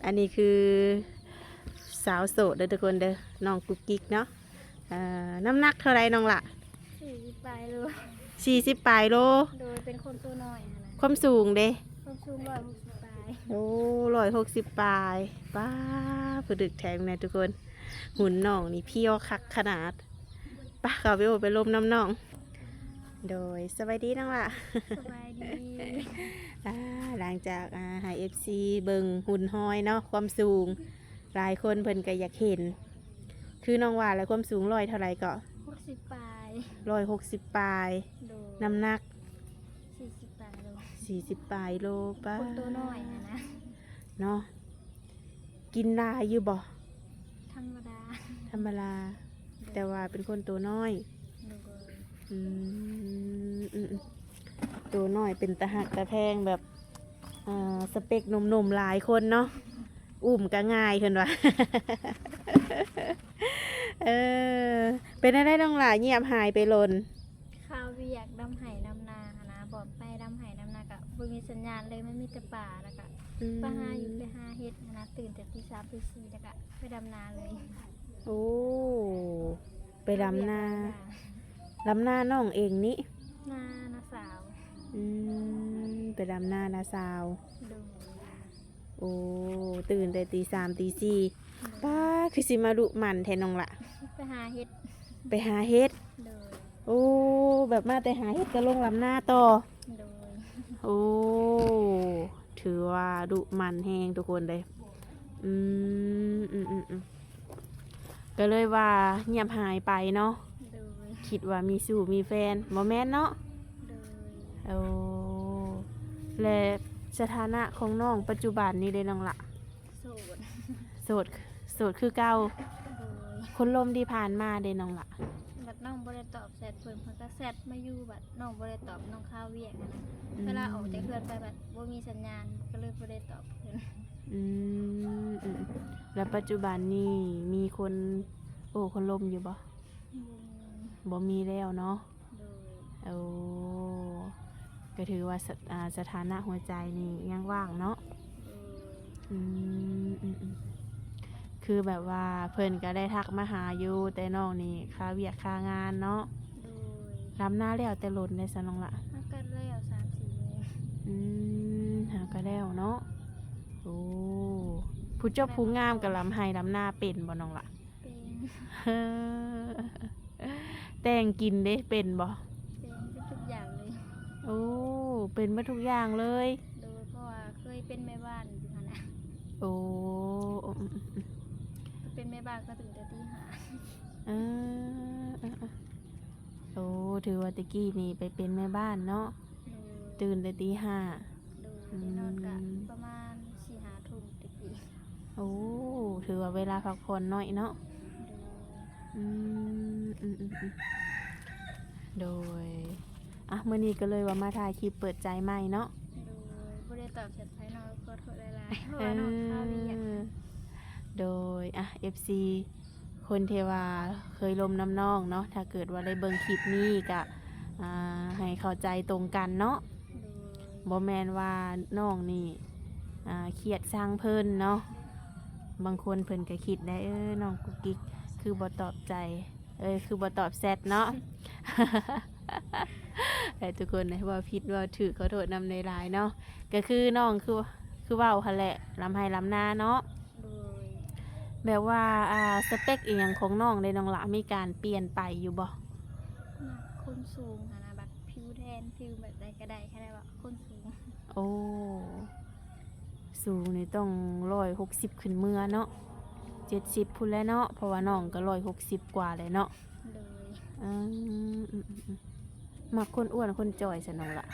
ອັນນີ້ຄືສາວໂສດເດີທຸກຄົນເດີ ນ້ອງກຸກກິກເນາະ. ເອີ ນ້ຳໜັກເທົ່າໃດນ້ອງລະ? ສີ່ສິບປາຍໂລ. ສີ່ສິບປາຍໂລ. ໂດຍ ເປັນຄົນຕົວນ້ອຍຫັ້ນນະ. ຄວາມສູງເດ? ຄວາມສູງຮ້ອຍຫົກສິບປາຍ. ໂອ້ ຮ້ອຍຫົກສິບປາຍ. ປ້າ ຜູ້ດຶກແທ້ແນ່ທຸກຄົນ. ຫຸ່ນນ້ອງນີ້ພຽວຄັກຂະໜາດ. ປະ ເຂົ້າໄປໂອ້ໄປລົມນຳນ້ອງ. ໂດຍ ສະບາຍດີນ້ອງລະ. ສະບາຍດີ. ອ່າ ຫຼັງຈາກ ອ່າ ໃຫ້ເອັຟຊີເບິ່ງຫຸ່ນຮອຍເນາະ ຄວາມສູງ ຫຼາຍຄົນເພິ່ນກໍຢາກເຫັນ. ຄືນ້ອງວ່າແຫຼະ ຄວາມສູງຮ້ອຍເທົ່າໃດເກາະ? ຫົກສິບປາຍ. ຮ້ອຍຫົກສິບປາຍ. ໂດຍ. ນ້ຳໜັກ? ສີ່ສິບປາຍໂລ. ສີ່ສິບປາຍໂລ. ປ້າ ຄົນຕົວນ້ອຍຫັ້ນນະ ເນາະ. ກິນຫຼາຍຢູ່ບໍ່? ທຳມະດາ. ທຳມະດາ. ໂດຍ. ແຕ່ວ່າເປັນຄົນໂຕນ້ອຍ. ໂດຍ. ອືມ ອືມ ອືມ ໂຕນ້ອຍເປັນຕາຮັກຕາແພງ ແບບ ເອີ ສະເປັກໜຸ່ມໆຫຼາຍຄົນເນາະ ອຸ້ມກໍງ່າຍເພິ່ນວ່າ. ເອີ ເປັນແນວໃດນ້ອງຫຼ້າ ງຽບຫາຍໄປດົນ? ຄາວຽກດຳໄຮ່ດຳນາຫັ້ນນະ ບອກໄປດຳໄຮ່ດຳນາກະບໍ່ມີສັນຍານເລີຍ ມັນມີແຕ່ປ່າ ແລ້ວກະ ອືມ ໄປຫາຢູ່ໄປຫາເຫັດຫັ້ນນະ ຕື່ນແຕ່ຕີສາມຕີສີ່ ແລ້ວກະໄປດຳນາເລີຍ. ໂອ້ ໄປດຳນາ. ຄາວຽກດຳນາ ດຳນານ້ອງເອງນີ້? ນາ ນ້າສາວ. ອືມ ໄປດຳນານ້າສາວ. ໂດຍ. ໂອ້ ຕື່ນແຕ່ຕີສາມຕີສີ່. ໂດຍ. ປ້າ ຄືຊິມາດຸໝັ່ນແທ້ນ້ອງລະ. ໄປຫາເຫັດ. ໄປຫາເຫັດ? ໂດຍ. ໂອ້ ແບບມາແຕ່ຫາເຫັດກໍລົງດຳນາຕໍ່. ໂດຍ. ໂອ້ ຖືວ່າດຸໝັ່ນແຮງທຸກຄົນເດ້. ອືມ ອືມ ອືມ ອືມ ກໍເລີຍວ່າງຽບຫາຍໄປເນາະ. ໂດຍ. ຄິດວ່າມີຊູ້ມີແຟນ ບໍ່ແມ່ນເນາະ? ໂດຍ. ໂອ້ ແລະ ສະຖານະຂອງນ້ອງປັດຈຸບັນນີ້ເດ້ນ້ອງລະ? ໂສດ. ໂສດ ໂສດຄືເກົ່າ. ໂດຍ. ຄົນລົມທີ່ຜ່ານມາເດ້ນ້ອງລະ? ບັດນ້ອງບໍ່ໄດ້ຕອບແຊັດເພິ່ນ ເພິ່ນກໍແຊັດມາຢູ່ ບັດນ້ອງບໍ່ໄດ້ຕອບ ນ້ອງຄາວຽກຫັ້ນນະ. ອືມ. ເວລາອອກຈາກເຮືອນໄປ ບັດບໍ່ມີສັນຍານ ກໍເລີຍບໍ່ໄດ້ຕອບເພິ່ນ. ອືມ ອືມ ແລ້ວປັດຈຸບັນນີ້ມີຄົນໂອ້ຄົນລົມຢູ່ບໍ່? ບໍ່ມີ. ບໍ່ມີແລ້ວເນາະ? ໂດຍ. ໂອ້ ກໍຖືວ່າ ສະ ອ່າ ສະຖານະຫົວໃຈນີ້ຍັງວ່າງເນາະ? ໂດຍ. ອືມ ອືມ ອືມ ຄືແບບວ່າເພິ່ນກໍໄດ້ທັກມາຫາຢູ່ ແຕ່ນ້ອງນີ້ຄາວຽກຄາງານເນາະ? ໂດຍ. ດຳນາແລ້ວແຕ່ດົນແລ້ວຊະນ້ອງລະ? ຫາກໍແລ້ວສາມສີ່ມື້. ອືມ ຫາກໍແລ້ວເນາະ? ໂອ້ ຜູ້ຈົບຜູ້ງາມກໍດຳໄຮ່ດຳນາເປັນບໍ່ນ້ອງລະ? ເປັນ. ແຕ່ງກິນເດ້ ເປັນບໍ່? ເປັນ ເປັນທຸກຢ່າງເລີຍ. ໂອ້ ເປັນເບິດທຸກຢ່າງເລີຍ. ໂດຍ ເພາະວ່າເຄີຍເປັນແມ່ບ້ານຢູ່ຫັ້ນນະ. ໂອ້ ອືມ ເປັນແມ່ບ້ານກໍຕື່ນແຕ່ຕີຫ້າ. ເອີ ເອີ ເອີ ໂອ້ ຖືວ່າແຕ່ກີ້ນີ້ໄປເປັນແມ່ບ້ານເນາະ? ໂດຍ. ຕື່ນແຕ່ຕີຫ້າ. ໂດຍ. ອືມ ໄດ້ນອນກະປະມານສີ່ຫ້າທຸ່ມແຕ່ກີ້. ໂອ້ ຖືວ່າເວລາພັກຜ່ອນໜ້ອຍເນາະ? ໂດຍ. ອືມ ອືມ ອືມ ອືມ ໂດຍ. ອ່ະ ມື້ນີ້ກໍເລີຍວ່າມາຖ່າຍຄລິບເປີດໃຈໃໝ່ເນາະ? ໂດຍ. ບໍ່ໄດ້ຕອບແຊັດໃຜເນາະ ຂໍໂທດຫຼາຍໆ ເພາະວ່ານ້ອງຄາວຽກ. ເອີ ໂດຍ. ອ່ະ ເອັຟຊີ ຄົນທີ່ວ່າເຄີຍລົມນຳນ້ອງເນາະ ຖ້າເກີດວ່າໄດ້ເບິ່ງຄລິບນີ້ກະ ອ່າ ໃຫ້ເຂົ້າໃຈຕົງກັນເນາະ. ໂດຍ. ບໍ່ແມ່ນວ່ານ້ອງນີ້ ອ່າ ຄຽດຊັງເພິ່ນເນາະ. ບາງຄົນເພິ່ນກໍຄິດໄດ້ ເອີ ນ້ອງກຸກກິກຄືບໍ່ຕອບໃຈ ເອີ ຄືບໍ່ຕອບແຊັດເນາະ. ແຕ່ທຸກຄົນເວົ້າຜິດເວົ້າຖືກ ຂໍໂທດນຳຫຼາຍໆເນາະ. ກໍຄືນ້ອງ ຄື ຄືເວົ້າຫັ້ນແຫຼະ ດຳໄຮ່ດຳນາເນາະ. ໂດຍ. ແບບວ່າ ອ່າ ສະເປັກອີ່ຫຍັງຂອງນ້ອງເດ້ນ້ອງຫຼ້າ ມີການປ່ຽນໄປຢູ່ບໍ່? ມັກຄົນສູງຫັ້ນນະ ແບບຜິວແທນ ຜິວແບບໃດກໍໄດ້ ແຄ່ວ່າຄົນສູງ. ໂອ້ ສູງນີ້ຕ້ອງຮ້ອຍຫົກສິບຂຶ້ນເມືອເນາະ ເຈັດສິບພຸ້ນແຫຼະເນາະ ເພາະວ່ານ້ອງກໍຮ້ອຍຫົກສິບກວ່າແຫຼະເນາະ. ໂດຍ. ອືມ ອືມ ອືມ ອືມ ມັກຄົນອ້ວນຄົນຈ່ອຍຊະນ້ອງຫຼ້າ?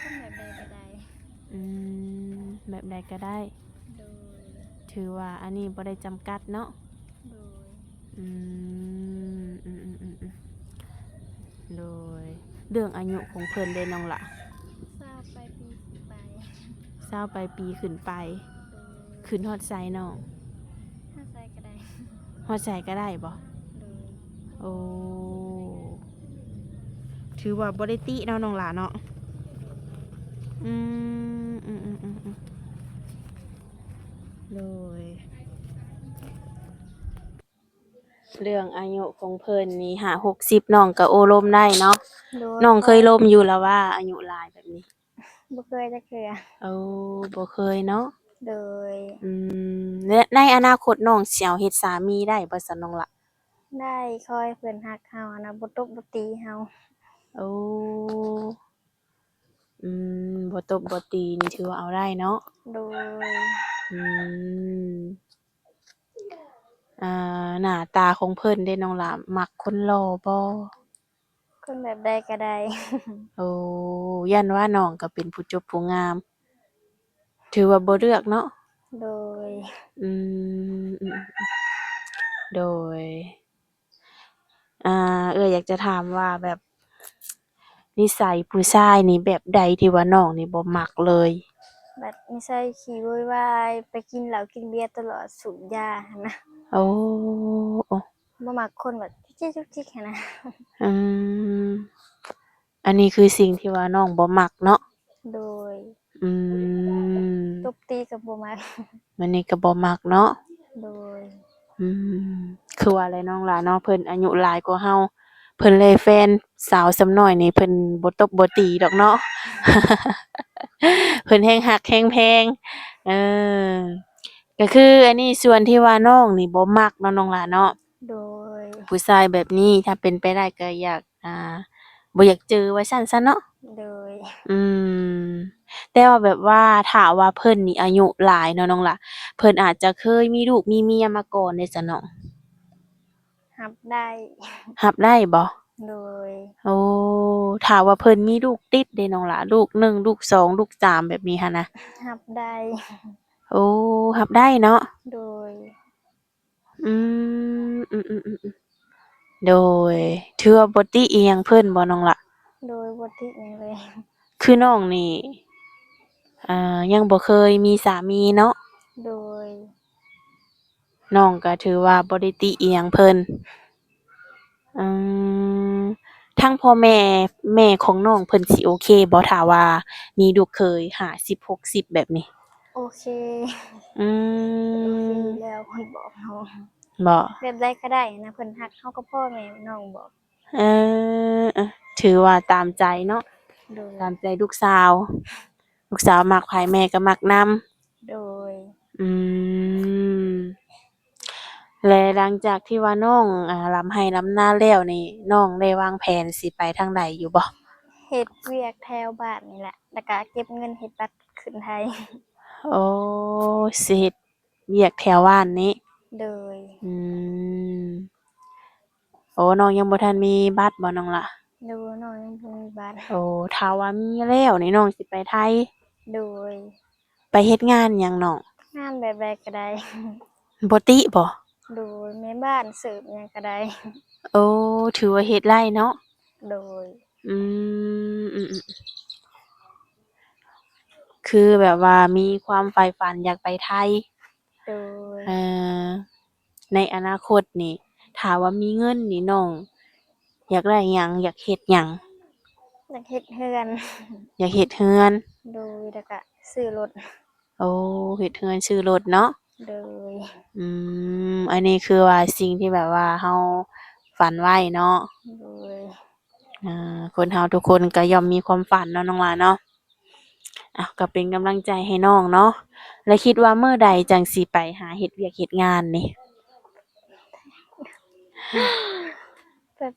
ຄົນແບບໃດກໍໄດ້. ອືມ ແບບໃດກໍໄດ້. ໂດຍ. ຖືວ່າອັນນີ້ບໍ່ໄດ້ຈຳກັດເນາະ. ໂດຍ. ອືມ ອືມ ອືມ ອືມ ອືມ ໂດຍ. ເລື່ອງອາຍຸຂອງເພິ່ນເດ້ນ້ອງຫຼ້າ? ຊາວປາຍປີຂຶ້ນໄປ. ຊາວປາຍປີຂຶ້ນໄປ. ໂດຍ. ຂຶ້ນຮອດໃສນ້ອງ? ຮອດໃສກໍໄດ້. ຮອດໃສກໍໄດ້ບໍ່? ໂດຍ. ໂອ້ ຖືວ່າບໍ່ໄດ້ຕິເນາະນ້ອງຫຼ້າເນາະ. ອືມ ອືມ ອືມ ອືມ ອືມ. ໂດຍ ເລື່ອງອາຍຸຂອງເພິ່ນນີ້ຫ້າຫົກສິບ ນ້ອງກໍໂອ້ລົມໄດ້ເນາະ. ໂດຍ ນ້ອງເຄີຍລົມຢູ່ລະວ່າອາຍຸຫຼາຍແບບນີ້? ບໍ່ເຄີຍຈັກເທື່ອ. ໂອ້ ບໍ່ເຄີຍເນາະ. ໂດຍ ອືມ ແລະ ໃນອະນາຄົດນ້ອງຊິເອົາເຮັດສາມີໄດ້ບໍ່ຊັ້ນນ້ອງລະ? ໄດ້ ຂໍໃຫ້ເພິ່ນຮັກເຮົາຫັ້ນນະ ບໍ່ຕົບບໍ່ຕີເຮົາ. ໂອ້ ອືມ ບໍ່ຕົບບໍ່ຕີນີ້ຖືວ່າເອົາໄດ້ເນາະ. ໂດຍ ອືມ ອ່າ ໜ້າຕາຂອງເພິ່ນເດນ້ອງຫຼ້າ ມັກຄົນຫຼໍ່ບໍ່? ຄົນແບບໃດກໍໄດ້. ໂອ້ ຢ້ານວ່ານ້ອງກໍເປັນຜູ້ຈົບຜູ້ງາມ ຖືວ່າບໍ່ເລືອກເນາະ. ໂດຍ ອືມ ໂດຍ ອ່າ ເອື້ອຍຢາກຈະຖາມວ່າແບບ ນິໄສຜູ້ຊາຍນີ້ແບບໃດທີ່ວ່ານ້ອງນີ້ບໍ່ມັກເລີຍ? ແບບນິໄສຂີ້ໂວຍວາຍ ໄປກິນເຫຼົ້າກິນເບຍຕະຫຼອດ ສູບຢາຫັ້ນນະ. ໂອ້ ບໍ່ມັກຄົນແບບຈຸກຈິກຈຸກຈິກຫັ້ນນະ. ອືມ ອັນນີ້ຄືສິ່ງທີ່ວ່ານ້ອງບໍ່ມັກເນາະ. ໂດຍ ອືມ ຕົບຕີກໍບໍ່ມັກ. ແບບນີ້ກໍບໍ່ມັກເນາະ. ໂດຍ ອືມ ຄືວ່າແຫຼະນ້ອງຫຼ້າເນາະ ເພິ່ນອາຍຸຫຼາຍກວ່າເຮົາ ເພິ່ນແລແຟນສາວສ່ຳນ້ອຍນີ້ ເພິ່ນບໍ່ຕົບບໍ່ຕີດອກເນາະ ເພິ່ນແຮງຮັກແຮງແພງ. ເອີ ກໍຄືອັນນີ້ສ່ວນທີ່ວ່ານ້ອງນີ້ບໍ່ມັກເນາະນ້ອງຫຼ້າເນາະ. ໂດຍ ຜູ້ຊາຍແບບນີ້ ຖ້າເປັນໄປໄດ້ກໍຢາກ ອ່າ ບໍ່ຢາກເຈີວ່າຊັ້ນຊະເນາະ. ໂດຍ ອືມ ແຕ່ວ່າແບບວ່າຖ້າວ່າເພິ່ນນີ້ອາຍຸຫຼາຍເນາະນ້ອງຫຼ້າ ເພິ່ນອາດຈະເຄີຍມີລູກມີເມຍມາກ່ອນເດ້ຊະນ້ອງ. ຮັບໄດ້. ຮັບໄດ້ບໍ່? ໂດຍ ໂອ້ ຖ້າວ່າເພິ່ນມີລູກຕິດເດ້ນ້ອງຫຼ້າ ລູກໜຶ່ງ ລູກສອງ ລູກສາມ ແບບນີ້ຫັ້ນນະ. ຮັບໄດ້. ໂອ້ ຮັບໄດ້ເນາະ. ໂດຍ ອືມ ອືມໆ ໂດຍ ຖືວ່າບໍ່ຕິອີ່ຫຍັງເພິ່ນບໍ່ນ້ອງລະ? ໂດຍ ບໍ່ຕິຫຍັງເລີຍ. ຄືນ້ອງນີ້ ອ່າ ຍັງບໍ່ເຄີຍມີສາມີເນາະ? ໂດຍ ນ້ອງກໍຖືວ່າບໍ່ໄດ້ຕິອີ່ຫຍັງເພິ່ນ. ອືມ ທາງພໍ່ແມ່ ແມ່ຂອງນ້ອງເພິ່ນຊິໂອເຄບໍ່ ຖ້າວ່າມີລູກເຂີຍຫ້າສິບ ຫົກສິບແບບນີ້? ໂອເຄ. ອືມ ໂອເຄຢູ່ແລ້ວ ເພິ່ນບອກເຮົາ. ບໍ່ ແບບໃດກໍໄດ້ນະ ເພິ່ນຮັກເຮົາກັບພໍ່ແມ່ນ້ອງບອກ. ເອີ ເອີ ຖືວ່າຕາມໃຈເນາະ. ໂດຍ ຕາມໃຈລູກສາວ ລູກສາວມັກໃຜແມ່ກໍມັກນຳ. ໂດຍ ອືມ ແລະ ຫຼັງຈາກທີ່ວ່ານ້ອງ ອ່າ ລຳໄຮ່ລຳນາແລ້ວນີ້ ນ້ອງໄດ້ວາງແຜນຊິໄປທາງໃດຢູ່ບໍ່? ເຮັດວຽກແຖວບ້ານນີ້ແຫຼະ ແລ້ວກະເກັບເງິນເຮັດບັດຂຶ້ນໄທ. ໂອ້ ຊິເຮັດວຽກແຖວບ້ານນີ້. ໂດຍ ອືມ ໂອ້ ນ້ອງຍັງບໍ່ທັນມີບັດບໍ່ນ້ອງລະ? ໂດຍ ນ້ອງຍັງບໍ່ມີບັດ. ໂອ້ ຖ້າວ່າມີແລ້ວນີ້ນ້ອງຊິໄປໄທ? ໂດຍ ໄປເຮັດງານຫຍັງນ້ອງ? ງານແບບໃດກໍໄດ້. ບໍ່ຕິບໍ່? ໂດຍ ແມ່ບ້ານເສີບຫຍັງກໍໄດ້. ໂອ້ ຖືວ່າເຮັດໄດ້ເນາະ. ໂດຍ ອືມ ອືມ ອືມ ຄືແບບວ່າມີຄວາມໃຝ່ຝັນຢາກໄປໄທ. ໂດຍ ເອີ ໃນອະນາຄົດນີ້ ຖ້າວ່າມີເງິນນີ້ ນ້ອງຢາກໄດ້ຫຍັງ? ຢາກເຮັດຫຍັງ? ຢາກເຮັດເຮືອນ. ຢາກເຮັດເຮືອນ. ໂດຍ ແລ້ວກະຊື້ລົດ. ໂອ້ ເຮັດເຮືອນຊື້ລົດເນາະ. ໂດຍ ອືມ ອັນນີ້ຄືວ່າສິ່ງທີ່ແບບວ່າເຮົາຝັນໄວ້ເນາະ. ໂດຍ ອ່າ ຄົນເຮົາທຸກຄົນກໍຍ່ອມມີຄວາມຝັນເນາະນ້ອງຫຼ້າເນາະ. ເອົາ ກໍເປັນກຳລັງໃຈໃຫ້ນ້ອງເນາະ. ແລະ ຄິດວ່າມື້ໃດຈັ່ງຊິໄປຫາເຮັດວຽກເຮັດງານນີ້?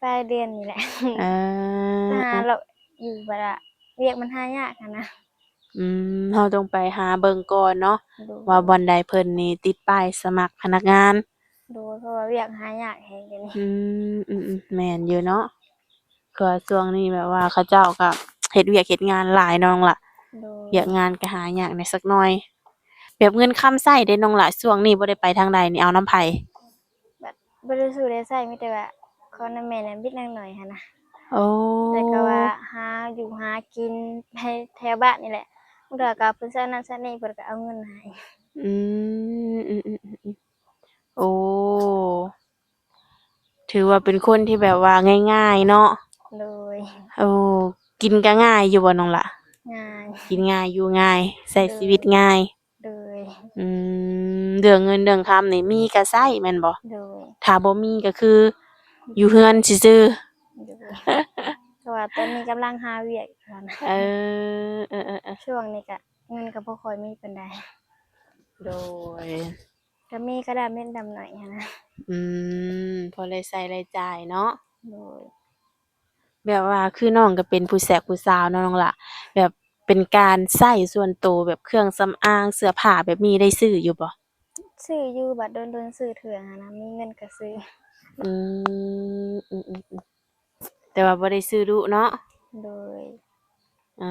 ປາຍໆເດືອນນີ້ແຫຼະ. ເອີ ຫາເລາະຢູ່ ແບບວ່າວຽກມັນຫາຍາກຫັ້ນນະ. ອືມ ເຮົາຕ້ອງໄປຫາເບິ່ງກ່ອນເນາະ. ໂດຍ ວ່າບ່ອນໃດເພິ່ນນີ້ຕິດປ້າຍສະໝັກພະນັກງານ. ໂດຍ ເພາະວ່າວຽກຫາຍາກແຮງດຽວນີ້. ອືມ ອືມໆ ແມ່ນຢູ່ເນາະ. ຄືວ່າຊ່ວງນີ້ແບບວ່າເຂົາເຈົ້າກໍເຮັດວຽກເຮັດງານຫຼາຍເນາະນ້ອງລະ. ໂດຍ ວຽກງານກໍຫາຍາກແດ່ສັກໜ້ອຍ. ແບບເງິນຄຳໃຊ້ເດ້ນ້ອງລະ ຊ່ວງນີ້ບໍ່ໄດ້ໄປທາງໃດນີ້ ເອົານຳໃຜ? ແບບບໍ່ໄດ້ສູ້ໄດ້ໃຊ້ ມີແຕ່ວ່າຂໍນຳແມ່ນຳບິດນາງໜ້ອຍຫັ້ນນະ. ໂອ້ ແລ້ວກໍວ່າຫາຢູ່ຫາກິນໃນແຖວບ້ານນີ້ແຫຼະ. ບາງເທື່ອກໍເພິ່ນໃຊ້ນັ້ນໃຊ້ນີ້ ເພິ່ນກໍເອົາເງິນໃຫ້. ອືມ ອືມໆໆໆ ໂອ້ ຖືວ່າເປັນຄົນທີ່ແບບວ່າງ່າຍໆເນາະ. ໂດຍ ໂອ້ ກິນກໍງ່າຍຢູ່ບໍ່ນ້ອງລະ? ງ່າຍ ກິນງ່າຍ ຢູ່ງ່າຍ ໃຊ້ ໂດຍ ຊີວິດງ່າຍ. ໂດຍ ອືມ ເລື່ອງເງິນເລື່ອງຄຳນີ້ມີກໍໃຊ້ແມ່ນບໍ່? ໂດຍ. ຖ້າບໍ່ມີກໍຄືຢູ່ເຮືອນຊື່ໆ. ໂດຍ. ເພາະວ່າຕອນນີ້ກຳລັງຫາວຽກຢູ່ນະ. ເອີ ເອີໆໆ. ຊ່ວງນີ້ກະເງິນກໍບໍ່ຄ່ອຍມີປານໃດ. ໂດຍ. ກໍມີກະດຳເມັດດຳໜ້ອຍຫັ້ນນະ. ອືມ ພໍໄດ້ໃຊ້ໄດ້ຈ່າຍເນາະ. ໂດຍ. ແບບວ່າຄືນ້ອງກໍເປັນຜູ້ແຊກຜູ້ຊາວເນາະນ້ອງຫຼ້າ ແບບເປັນການໃຊ້ສ່ວນໂຕ ແບບເຄື່ອງສຳອາງ ເສື້ອຜ້າແບບນີ້ໄດ້ຊື້ຢູ່ບໍ່? ຊື້ຢູ່ ບັດດົນໆຊື້ເທື່ອຫັ້ນນະ ມີເງິນກໍຊື້. ອືມ ອືມໆໆ ແຕ່ວ່າບໍ່ໄດ້ຊື້ດຸເນາະ. ໂດຍ. ອື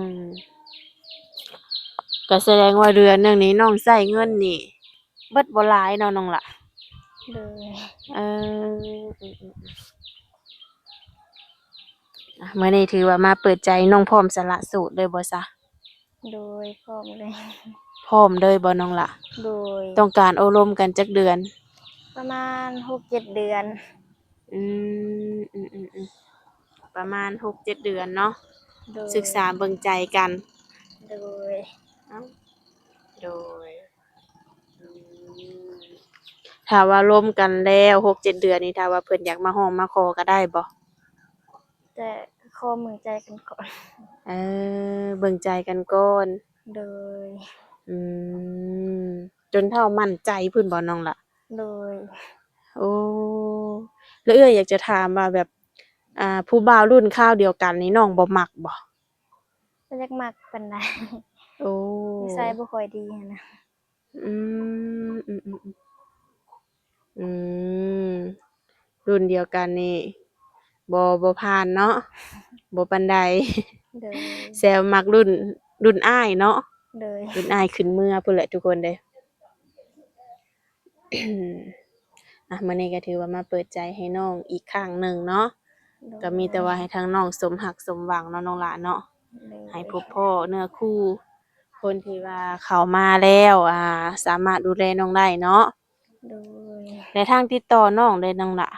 ມ ກໍສະແດງວ່າເດືອນໜຶ່ງນີ້ນ້ອງໃຊ້ເງິນນີ້ເບິດບໍ່ຫຼາຍເນາະນ້ອງຫຼ້າ? ໂດຍ. ເອີ ອືມໆໆ ອ່ະ ມື້ນີ້ຖືວ່າມາເປີດໃຈ ນ້ອງພ້ອມສະຫຼະໂສດເລີຍບໍ່ຊະ? ໂດຍ ພ້ອມເລີຍ. ພ້ອມເລີຍບໍ່ນ້ອງຫຼ້າ? ໂດຍ. ຕ້ອງການໂອ້ລົມກັນຈັກເດືອນ? ປະມານຫົກເຈັດເດືອນ. ອືມ ອືມໆໆ ປະມານຫົກເຈັດເດືອນເນາະ. ໂດຍ. ສຶກສາເບິ່ງໃຈກັນ. ໂດຍ. ເອົ້າ ໂດຍ. ອືມ ຖ້າວ່າລົມກັນແລ້ວຫົກເຈັດເດືອນນີ້ ຖ້າວ່າເພິ່ນຢາກມາຮ້ອງມາຂໍກໍໄດ້ບໍ່? ແຕ່ຂໍເບິ່ງໃຈກັນກ່ອນ. ເອີ ເບິ່ງໃຈກັນກ່ອນ. ໂດຍ. ອືມ ຈົນເທົ່າໝັ້ນໃຈພຸ້ນບໍ່ນ້ອງຫຼ້າ? ໂດຍ. ໂອ້ ແລ້ວເອື້ອຍຢາກຈະຖາມວ່າແບບ ອ່າ ຜູ້ບ່າວລຸ້ນຄາວດຽວກັນນີ້ນ້ອງບໍ່ມັກບໍ່? ບໍ່ຢາກມັກປານໃດ. ໂອ້ ນິໄສບໍ່ຄ່ອຍດີຫັ້ນນະ. ອືມ ອືມໆໆ ອືມ ລຸ້ນດຽວກັນນີ້ບໍ່ ບໍ່ຜ່ານເນາະ ບໍ່ປານໃດ. ໂດຍ. ແຊວມັກລຸ້ນ ລຸ້ນອ້າຍເນາະ. ໂດຍ. ລຸ້ນອ້າຍຂຶ້ນເມືອພຸ້ນແຫຼະທຸກຄົນເດ້. ອ່ະ ມື້ນີ້ກໍຖືວ່າມາເປີດໃຈໃຫ້ນ້ອງອີກຄັ້ງໜຶ່ງເນາະ. ໂດຍ. ກໍມີແຕ່ວ່າໃຫ້ທາງນ້ອງສົມຮັກສົມຫວັງເນາະນ້ອງຫຼ້າເນາະ. ໂດຍ. ໃຫ້ພົບພໍ້ເນື້ອຄູ່ ຄົນທີ່ວ່າເຂົ້າມາແລ້ວ ອ່າ ສາມາດດູແລນ້ອງໄດ້ເນາະ. ໂດຍ. ແລະທາງຕິດຕໍ່ນ້ອງເດ້ນ້ອງຫຼ້າ?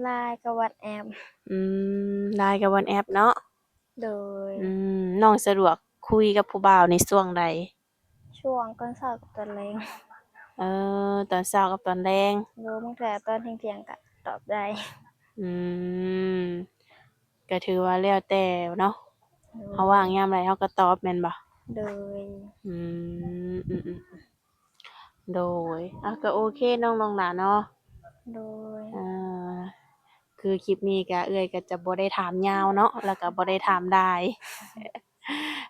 ລາຍກັບວັອດແອັບ. ອືມ ລາຍກັບວັອດແອັບເນາະ. ໂດຍ. ອືມ ນ້ອງສະດວກຄຸຍກັບຜູ້ບ່າວໃນຊ່ວງໃດ? ຊ່ວງຕອນເຊົ້າກັບຕອນແລງ. ເອີ ຕອນເຊົ້າກັບຕອນແລງ. ໂດຍ. ບາງເທື່ອຕອນທ່ຽງໆກໍຕອບໄດ້. ອືມ ກໍຖືວ່າແລ້ວແຕ່ເນາະ. ໂດຍ. ເຮົາວ່າງຍາມໃດເຮົາກໍຕອບແມ່ນບໍ່? ໂດຍ. ອືມ ອືມໆ ໂດຍ. ອ່ະ ກໍໂອເຄນ້ອງ ນ້ອງຫຼ້າເນາະ. ໂດຍ. ອ່າ ຄືຄລິບນີ້ກະເອື້ອຍກະຈະບໍ່ໄດ້ຖາມຍາວເນາະ ແລ້ວກະບໍ່ໄດ້ຖາມຫຼາຍ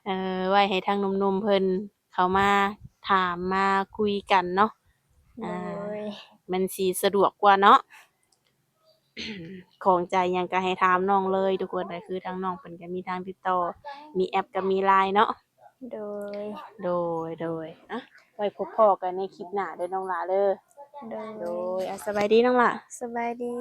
ເອີ ໄວ້ໃຫ້ທາງໜຸ່ມໆເພິ່ນເຂົ້າມາຖາມມາຄຸຍກັນເນາະ. ໂດຍ. ອ່າ ມັນຊິສະດວກກວ່າເນາະ. ຂ້ອງໃຈຫຍັງກະໃຫ້ຖາມນ້ອງເລີຍທຸກຄົນ ກະຄືທາງນ້ອງເພິ່ນກະມີທາງຕິດຕໍ່ ມີແອັບ ກະມີລາຍເນາະ. ໂດຍ. ໂດຍ ໂດຍ. ອ່ະ ໄວ້ພົບພໍ້ກັນໃນຄລິບໜ້າເດີນ້ອງຫຼ້າເດີ. ໂດຍ. ໂດຍ. ອ່ະ ສະບາຍດີນ້ອງຫຼ້າ. ສະບາຍດີ.